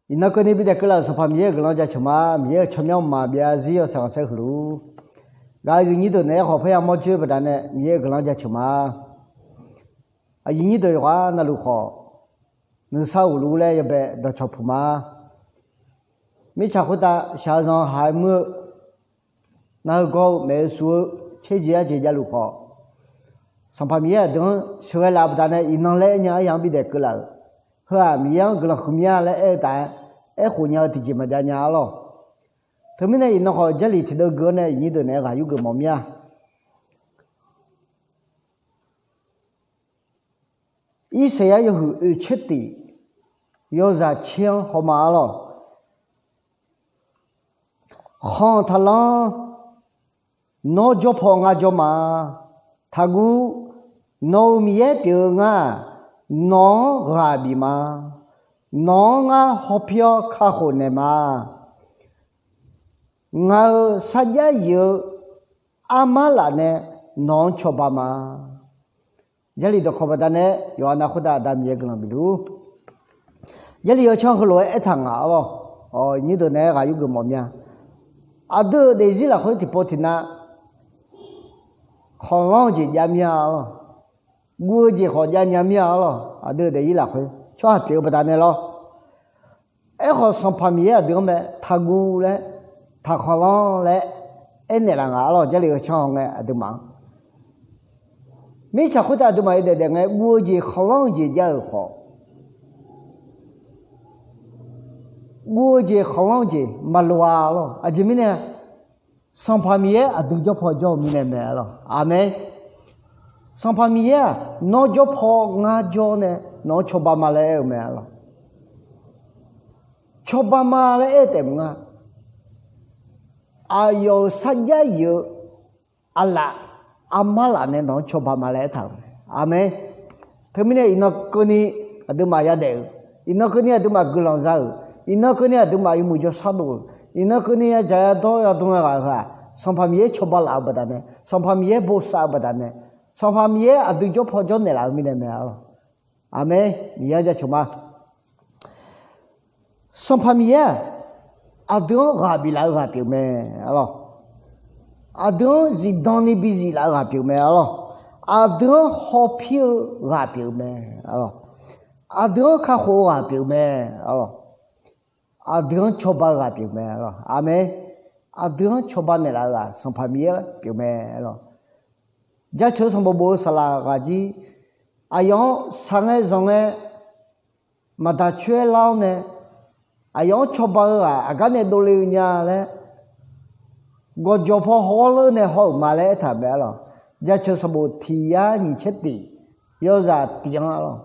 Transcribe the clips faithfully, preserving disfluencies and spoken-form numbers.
Iqnan keuvni bidaef keuvlaf-euq Sanqpaq Miqyaer-euq guiqlanq jaceuq ma. Miqyaer-euq tsawrmyanr maqbyav zarzir yawshaef khanqsaer huiq luf-ur. Gaq-eu aqyuif nyir deuq naeq-aer khawf paerya mawr joer baqdanae Miqyaer-euq guiqlanq jaceuq ma. Aqyuif nyir deuq yawqghaq navluf khawf, nuisar uq luf-ur laer yawbae dawqcawq puq ma. Mirtsaq khoertav shaq-eu zanq haq-aer muir-eu, nar-eu gawr-eu maeq-eu suf-eu tserjeq arjeq javluf khawf, Sanqpaq Miqyaer aqdui-anr sheuqghae laf-eu baqdanae iqnan laer aernya aryaq-anr bidaef keuvlaf-euq, heu-aq Miqyaer-anr guiqlanq huiqmya laer aer-eu taf-aer, aerkhof nya-eu tiqjeq maqjav nya arlawr. Teumirnae iqnan khawf Jarlif tiqdeuv gui-awr nae aqyuif nyir deuq naeq-aer ghaq yurgeuf mawf mir-a. Irsaqyar yawhuiq oeq tser tiq, yawzaq tser-anr hawma arlawr. Khanq taqlanr, nawr jawr paw ngar jawr ma. Taqguv, nawq-euq Miqyaer pyeuf-eu ngar-aq, nawq-anr ghaq bif ma. Nawq-anr ngar hawpir-awr kakhof naeq ma. Ngaq-euq sarjax yif-eu armar laf nae nawq-anr cawba ma. Jarlif dawqkawq baqdanae yawqha nav khoertav Aqda Miqyaer guiqlanq bif luf-ur. Jarlif yawcanr heulof-aer aertaq ngaq arlawr. Nyir deuq naeq-aer ghaq yurgeuf mawf mir-a. Aqdui-euq daefzir lafkhoer tiqpov tiqnav khanqlanr-eu jeq jav mir-a arlawr. Guv-eu jeq khawf jav nya mir-a arlawr. Aqdui-euq daefzir lafkhoer tsawrhaq pyeuf-eu baqdanae lawr. Aerkhawf Sanqpaq Miqyaer aqdui-anr bae taqguv laer, taqkhanqlanr laer aernaeq laf nga arlawr. Jarlif yawcanr hawngae aqduimaf-anr, mirtsaq khoertav aqduimaf yawdaef daef ngae guv-eu jeq khanqlanr-eu jeq jav-euq khawf, guv-eu jeq khanqlanr-eu jeq maqloq-a arlawr. Aqjeq mirnae Sanqpaq Miqyaer aqdui jawr paw jawr-eu mirnae mae arlawr. Aqmeq. Sanqpaq Miqyaer-aq nawr jawr paw ngar jawr nae nawq-anr cawba ma laer aer-eu mae arlawr. Cawba ma laer aer-eu taef maqnga. Aqyawf-euq sarjax yif-eu aqlaf armar laf nae nawq-anr cawba ma laer aertaq-euq mae. Aqmeq. Teumirnae iqnan keuvni aqduimaf yadaef-euq, iqnan keuvni aqduimaf guiqlanq za-euq, iqnan keuvni aqduimaf yawmuiq jawrshar dov-euq, iqnan keuvni yadzaq yadawr yadm-eu ghaq heu-aq Sanqpaq Miqyaer cawba laf-eu baqdanae, Sanqpaq Miqyaer bosav-eu baqdanae, Sanqpaq Miqyaer aqdui jawr paw jawr naeqlaf-eu mirnae mae arlawr. Aqmeq. Miqyaer-anr jaceuq ma. Sanqpaq Miqyaer-aq aqdui-anr ghaq biflaf-eu ghaq pyeuf mae arlawr. Aqdui-anr zifdan ni bizif laf-eu ghaq pyeuf mae arlawr. Aqdui-anr hawpir-eu ghaq pyeuf mae arlawr. Aqdui-anr kakhof-eu ghaq pyeuf mae arlawr. Aqdui-anr cawba-eu ghaq pyeuf mae arlawr. Aqmeq. Aqdui-anr cawba naeqlaf-eu ghaq Sanqpaq Miqyaer pyeuf mae arlawr. Jaceuq sanqbof bof-eu saqlaq ghaq jir, aqyawf-anr shaq ngae zanq ngae maqdaq coer-aer lar-awr nae, aqyawf-anr cawba-eu ghaq aqgar nae dovle-eu nya laer gawqjawq paw hawr ler nae haw-euq ma laer aertaq-euq mae arlawr. Jaceuq sanqbof tiq yar nyiq caer tiq yawzaq tiq-anr arlawr.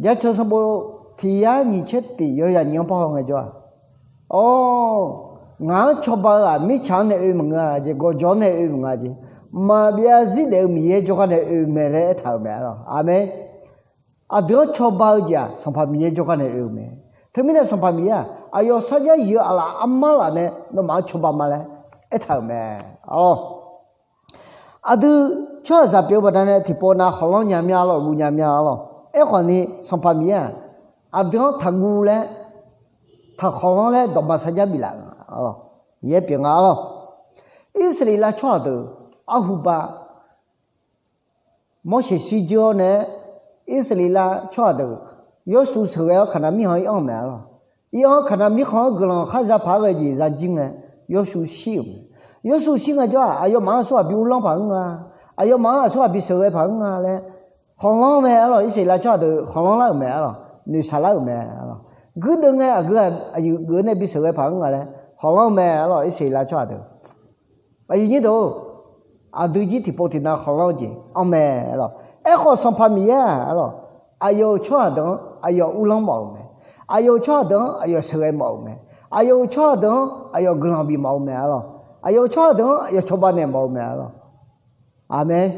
Jaceuq sanqbof tiq yar nyiq caer tiq yawzaq nyiq-anr par haw ngaejawr-aq, or, ngaq-anr cawba-eu ghaq mirtsaq-anr nae oe maqngeur-a jeq, gawqjawq-anr nae oe maqngeur-a jeq, maqbyav zir daef-eu Miqyaer jawrgar nae oe mae laer aertaq-euq mae arlawr. Aqmeq. Aqdui-anr cawba-eu jeq-aq Sanqpaq Miqyaer jawrgar nae oe-eu mae. Teumirnae Sanqpaq Miqyaer-aq aqyawf sarjax yif-eu aqlaf armar laf nae nawmaf-anr cawba ma laer aertaq-euq mae arlawr. Aqdui tsawrhaqzaq pyeuf-eu baqdanae tiqpov nav khanqlanr nya mir-a arlawr, guv nya mir-a arlawr. Aerkhawf ni Sanqpaq Miqyaer-aq aqdui-anr taqguv laer, taqkhanqlanr laer dawqma sarjax biflaf-euq arlawr. Miqyaer pyeuf nga arlawr. Irsaqleqlav tsawrhaq deuq arhuba Morseq shirjir-awr nae, Irsaqleqlav tsawrhaq deuq Yawrshuv sheuqghae-awr Kaqnaq mirkhanq-anr ir-anr-eu mae arlawr. Ir-anr Kaqnaq mirkhanq-anr guiqlanq khar za paq-aer ghae jeq za jir ngae, Yawrshuv shir-euq mae. Yawrshuv shir ngaejawr-aq, aqyawfmaf-anr aqsurghaq bi uvlanr paq-aer nga, aqyawfmaf-anr aqsurghaq bi sheuqghae paq-aer nga laer khanqlanr mae arlawr. Irsaqleqlav tsawrhaq deuq khanqlanr lar-euq mae arlawr. Noeqshaq lar-euq mae arlawr. Guirdeuv ngae aqgeu aqyuif geuf-eu nae bi sheuqghae paq-aer nga laer khanqlanr mae arlawr. Irsaqleqlav tsawrhaq deuq aqyuif nyir deuq-or, aqdui jir tiqpov tiqnav khanqlanr-eu jeq anr mae arlawr. Aerkhawf Sanqpaq Miqyaer-aq arlawr, aqyawf-euq tsawrhaq deuq-anr aqyawf uvlanr mawf-euq mae. Aqyawf-euq tsawrhaq deuq-anr aqyawf sheuqghae mawf-euq mae. Aqyawf-euq tsawrhaq deuq-anr aqyawf guiqlanq bif mawf-eu mae arlawr. Aqyawf-euq tsawrhaq deuq-anr aqyawf cawba naeq mawf-eu mae arlawr. Aqmeq.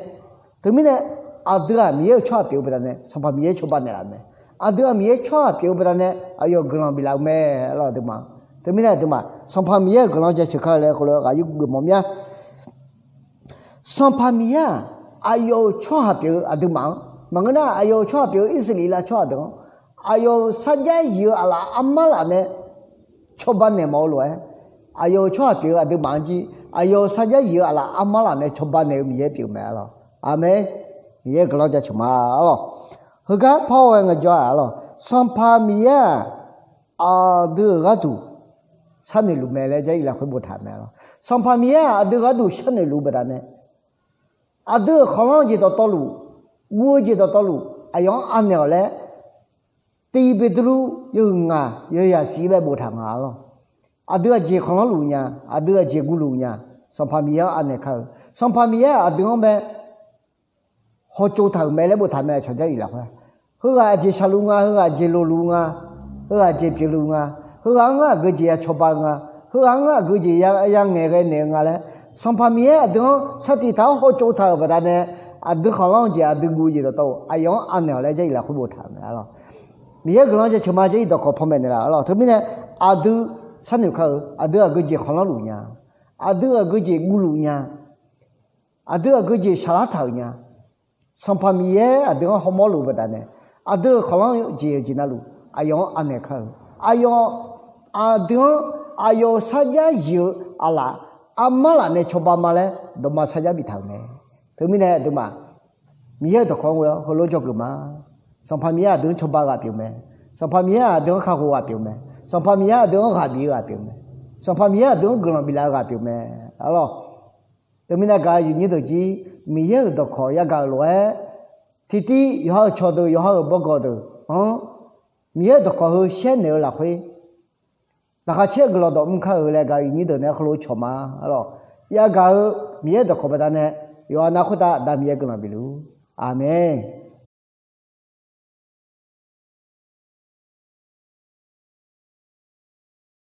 Teumirnae aqdui-aq Miqyaer-euq tsawrhaq pyeuf-eu baqdanae Sanqpaq Miqyaer cawba naeqlaf-eu mae. Aqdui-aq Miqyaer tsawrhaq pyeuf-eu baqdanae aqyawf guiqlanq biflaf-eu mae arlawr aqduimaf. Teumirnae aqduimaf Sanqpaq Miqyaer-euq guiqlanq jaceuq kar-eu laer khoerlof-aer ghaq yurgeuf mawf mir-a. Sanqpaq Miqyaer-aq aqyawf-euq tsawrhaq pyeuf-eu aqduimaf-anr maqngeur nar, aqyawf-euq tsawrhaq pyeuf-eu Irsaqleqlav tsawrhaq deuq-anr aqyawf-euq sarjax zif-eu aqlaf armar laf nae cawba naeq mawf-eu lof-aer, aqyawf-euq tsawrhaq pyeuf-eu aqduimaf-anr jir, aqyawf-euq sarjax zif-eu aqlaf armar laf nae cawba naeq-eu Miqyaer pyeuf mae arlawq. Aqmeq. Miqyaer-euq guiqlanq jaceuq ma arlawq. Heugar par-awr ghae ngaejawr-aq arlawq, Sanqpaq Miqyaer-aq, aqdui-euq gharduq sharnoeq luf mae laer Jarlif lafkhoer boftaq mae arlawq. Sanqpaq Miqyaer-aq, aqdui gharduq sharnoeq luf-eu baqdanae, aqdui-euq khanqlanr-eu jeq dawqtawvluf, guv-eu jeq dawqtawvluf, aqyawf-anr anaeq-awq laer, tiq Beqtuvluv yawhuiq ngaq yawzaq shif bae boftaq nga arlawq. Aqdui aqjeq khanqlanr luf nya, aqdui aqjeq guv luf nya, Sanqpaq Miqyaer-anr anaeq kar-eu. Sanqpaq Miqyaer-aq, aqdui-anr bae hawtsov taq-euq mae laer boftaq mae, aqcawq Jarlif lafkhoer. Heughaq aqjeq shaqluf nga, heughaq aqjeq loqluf nga, heughaq aqjeq pyeufluf nga, heughaq-anr ngar aqgeu jeq ya cawba-eu nga, heughaq-anr ngar aqgeu jeq ya, ya ngaeqghae naeq-eu nga laer, Sanqpaq Miqyaer aqdui-anr sar tiq taq-awr hawtsov taq-euq baqdanae, aqdui khanqlanr-eu jeq, aqdui guv-eu jeq dawqtawvluf, aqyawf-anr anaeq-awq laer Jarlif lafkhoer boftaq mae arlawq. Miqyaer guiqlanq jaceuq ma, Jarlif dawqkawq panmaeq naeqlaf arlawq. Teumirnae, aqdui sharnoeq kar-eu, aqdui aqgeu jeq khanqlanr luf nya, aqdui aqgeu jeq guv luf nya, aqdui aqgeu jeq shaqlar taq-euq nya, Sanqpaq Miqyaer aqdui-anr hawmawr luf-eu baqdanae, aqdui-euq khanqlanr jeq-eu jeq navluf, aqyawf-anr anaeq kar-eu. Aqyawf, aqdui-anr, aqyawf-euq sarjax zif-eu aqlaf armar laf nae cawba ma laer dawqma sarjax biftaq-euq mae. Teumirnae aqduimaf Miqyaer-euq dawqkawq-anr ghoe-awr heulof-aer dzawgeuf ma. Sanqpaq Miqyaer aqdui-anr cawba ghaq pyeuf mae. Sanqpaq Miqyaer aqdui-anr kakhof ghaq pyeuf mae. Sanqpaq Miqyaer aqdui-anr ghaq bif-eu ghaq pyeuf mae. Sanqpaq Miqyaer aqdui-anr guiqlanq biflaf-eu ghaq pyeuf mae arlawq. Teumirnae gaq-euq aqyuif aqnyir deuq jir, Miqyaer-euq dawqkawq yagaq-euq lof-aer, tiqtiv yawqha-euq cawqdeuq, yawqha-euq bawgawq deuq-anr Miqyaer-euq dawqkawq heu shaer naeq-eu lafkhoer, laqkhaq caer-eu guiqlanq dawq mr kar-eu laer gaq-euq aqyuif aqnyir deuq nae heulof cawq ma arlawq. Yagaq-eu Miqyaer-euq dawqkawq baqdanae, yawqha nav khoertav Aqda Miqyaer guiqlanq bifluf-ur. Aqmeq.